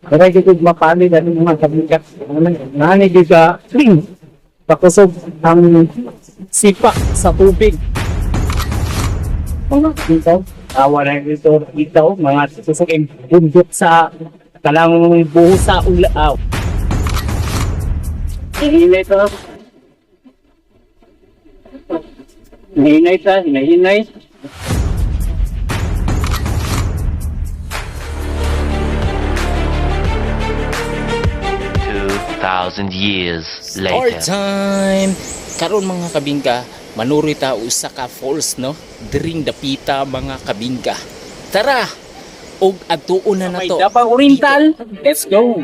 Dara gyud mapali ani mga kabingka. Nani gyud ka pakusog ang sipa sa tubig. Mga dito, wala dito dito mga susok bundok sa kalang buho sa ula. Hinay to. Hinay ta, hinay, hinay. 2,000 years Story later. time! Karon mga kabingka, manuri ta usa ka falls, no? Diring dapita mga kabingka. Tara! Og adtuon na May nato. Davao Oriental, let's go!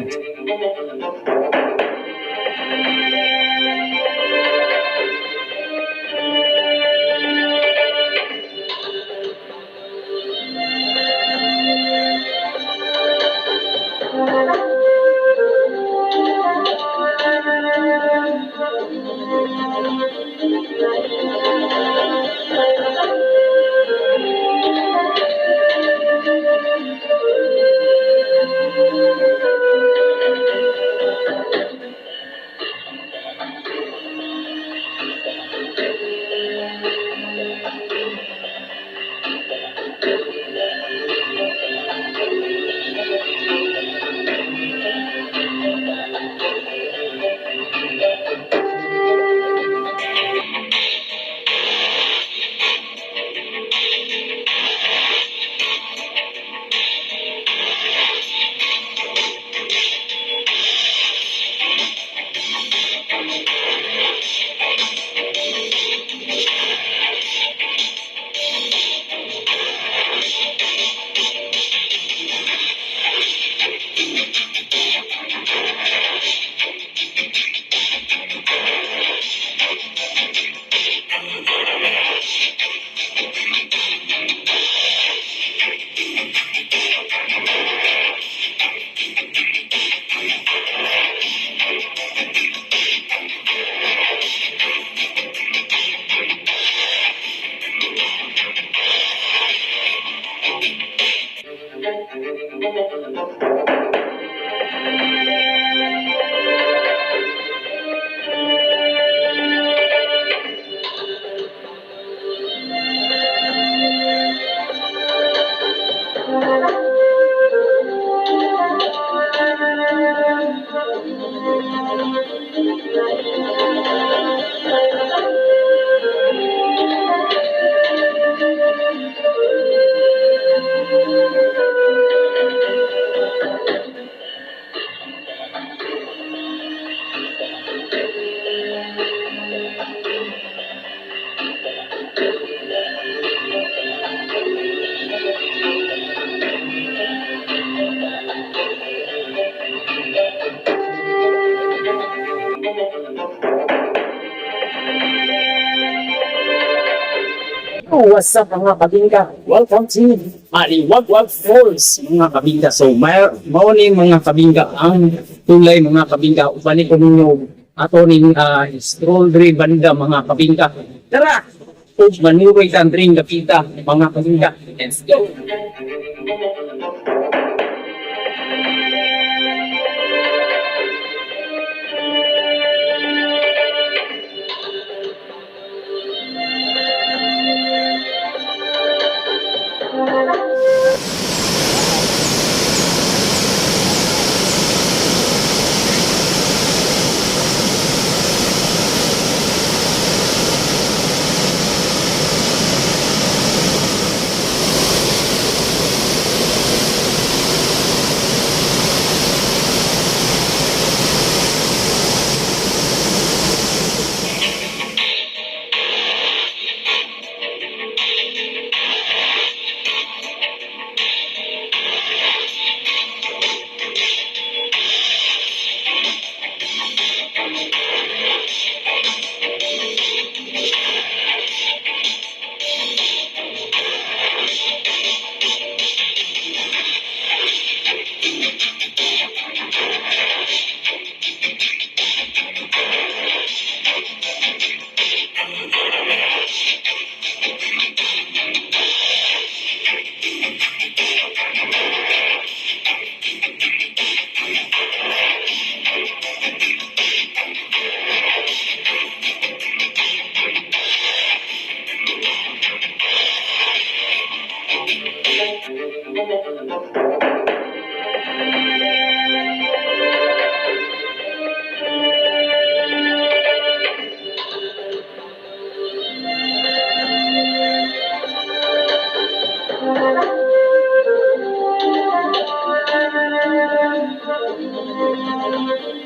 Oh, what's up mga kabingka? Welcome to Aliwagwag Falls mga kabingka. So, mao ni mga kabingka ang tulay mga kabingka. Uban ko ninyo ato ning stroll diri banda mga kabingka. Tara! Ug manuroy tan dring dapita mga kabingka. Let's go!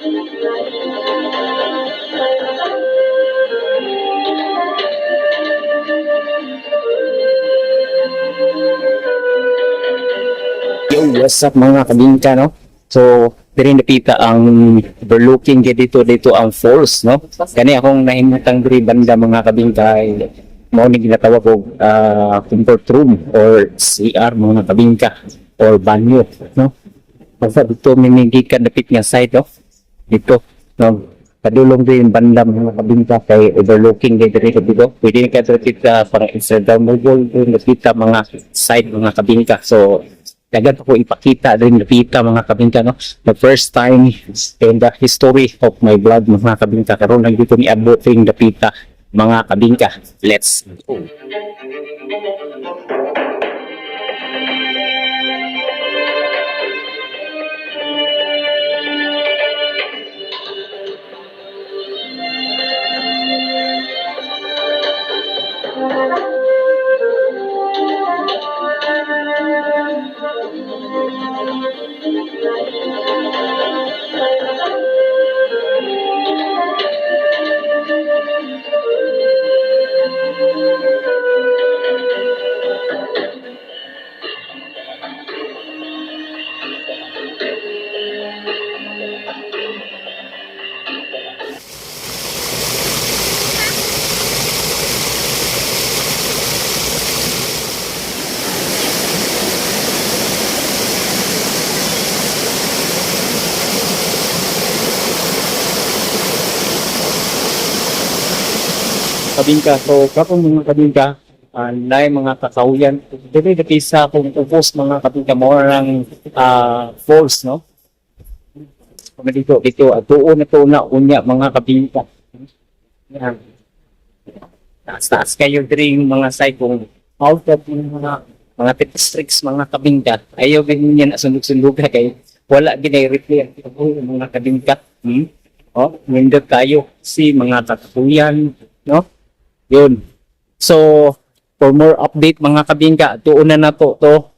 Yo, what's up mga kabingka, no? So, diri napita ang overlooking kay dito dito ang falls, no? Kani akong nahimutang diri banda mga kabingka ay mao ni ginatawag og comfort room or CR mga kabingka or banyo, no? Basta dito mimigikan dapit nga side, no? Dito, no? Padulong din banda mga kabingka kay overlooking kay diri dito. Pwede ka diri kita para Instagram mobile diri mga side mga kabingka. So, dagan ko ipakita rin napita mga kabingka, no? The first time in the history of my vlog mga kabingka, karon lang dito ni abot ring dapita mga kabingka. Let's go. Kabingka. So, kapag mga kabingka, na mga kakauyan, dili dapit sa kung ubos mga kabingka, more ng falls, no? Kung dito, dito, at doon na to na unya mga kabingka. Yan. Taas-taas kayo diri yung mga side kung out of yung mga tips tricks mga kabingka. Ayaw ganyan na sundog-sundog kay wala ginay replay ang mga kabingka. Oh, nindot tayo si mga kakapuyan, no? Yun. So, for more update mga kabingka, tuon na nato to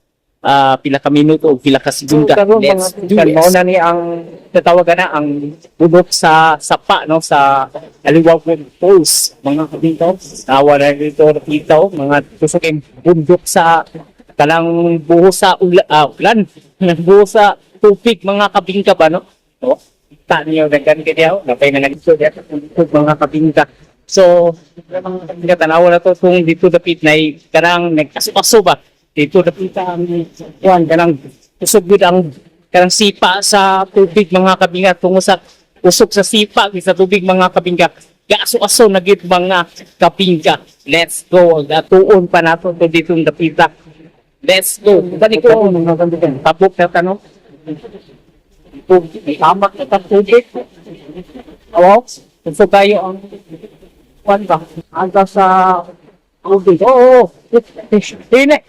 pila ka minuto o pila ka segunda. So, karon, Let's mga do kaibigan, this. Mao na ni ang Tatawagan na ang bubok sa sapa, no, sa Aliwag Falls mga kabingka. Tawa na dito nakita oh, mga tusok yung bundok sa talang buho sa ulan, buho sa tubig mga kabingka ba, no? Oh, ta niyo daghan kay diyaw, napay na nagso diya mga kabingka. So, mga kabingka, tanawa na to kung dito dapit na kanang nagkaso-kaso ba. Dito dapit ang kuan kanang usog gud ang kanang sipa sa tubig mga kabingka, tungo sa usog sa sipa sa tubig mga kabingka. Gaso-aso na gid mga kabingka. Let's go. Gatuon pa nato to dito dapita. Let's go. Balik ko mga kaibigan. tabok na tanong. Tubig, tamak na ta tubig. Oo. So tayo ang kuan ba? Anta sa tubig. Oo. Dili.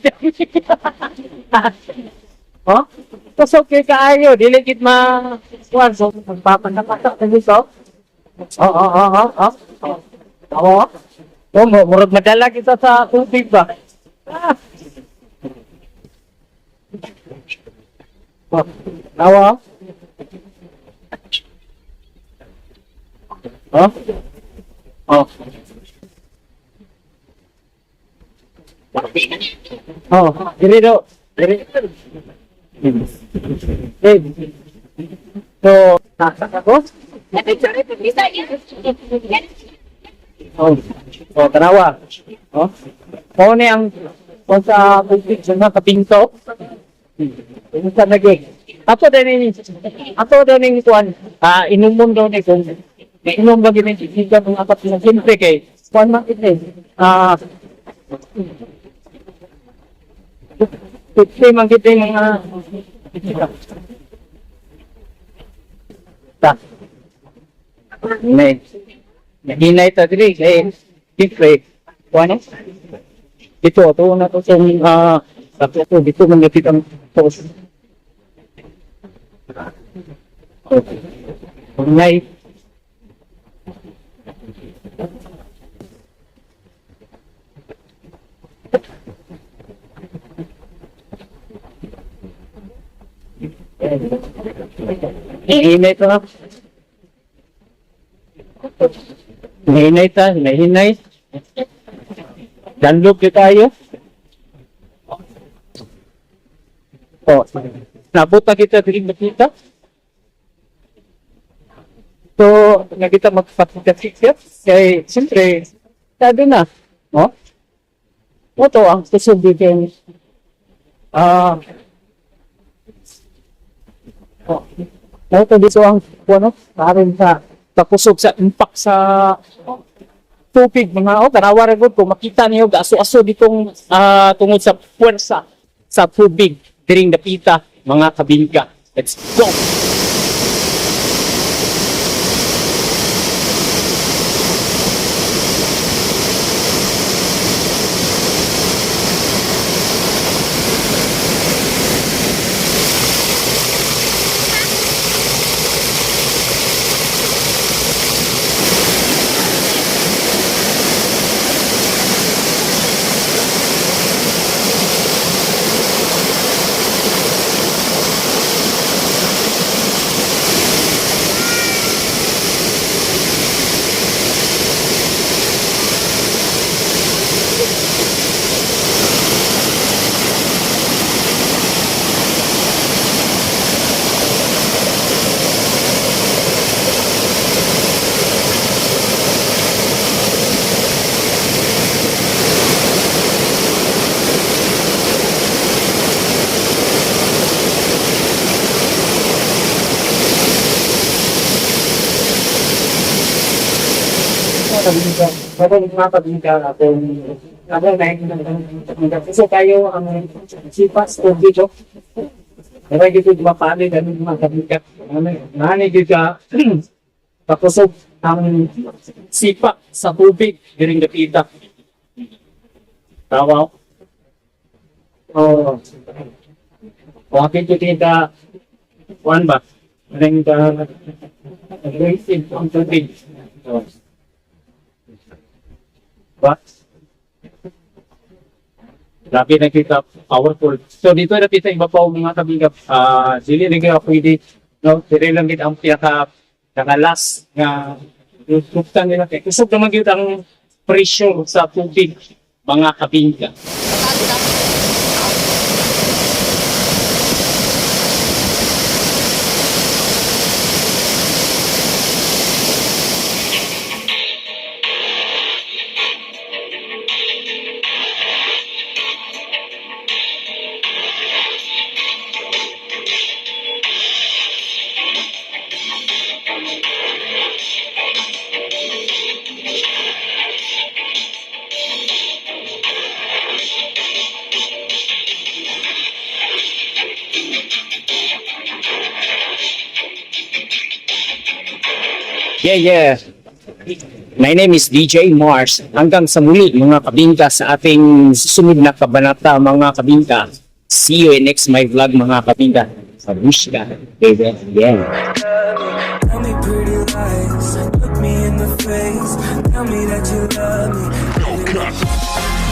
Oh? Tusok kay kaayo, dili gid ma kuan so Magpapanapata ka dito. Oo, oo, oo, oo. Oo. Oh, murag madala kita sa tubig ba? Ah. Oh, Tawa. Oh? Oh. Oh, dili do. Dili. Eh. So, Nasa ako? oh, oh, tanawa. Oh. Mao ni ang kung sa tubig sa mga kapinto. Sa naging. Ato din ni ato din ni kuan, inumon daw ni kung inom ba gini siga mga apat na siyempre kay kuan man gid ni. Siyempre man gid ni mga ta. Nay. Nahinay ta diri kay siyempre kuan eh. Dito ato na to itong ato dito man gapit ang post. Okay. Nay. Init na. Hinahinay ta, hinahinay. Danlog yun tayo. Oh, nabot na kita diri makita. So, nakita magpapika-picture. Kay, siyempre, sabi na, no? Ito ang susubitin. Ah, oh, ito dito ang, ano, karon sa, takusog sa impact sa tubig mga oh, tanawa ra gud kung makita niyo aso-aso ditong tungod sa puwersa sa tubig diring dapita, mga kabingka. Let's go. Kabinga. Pero mga kabinga natin, ako na kasi tayo ang sipas o dito. Pero dito di ba paano ganun mga kabinga. Nani dito ka pakusog ang sipa sa tubig during the pita. Tawa. Oh. O akin kita kuan ba? Nang ka aggressive ang tubig. Oh. Ba? Grabe na kita powerful. So dito na kita iba pa mga kabingap. Ah, dili na kayo pwede, no? Dili lang gid ang pinaka pinaka last nga luktan nila kay kusog naman gyud ang pressure sa tubig, mga kabingka. Yeah. My name is DJ Mars. Hanggang sa muli, mga kabingka, sa ating susunod na kabanata, mga kabingka. See you in next my vlog, mga kabingka. Babushka, baby. Yeah. Tell me pretty lies, look me in the face. Tell me that you love me.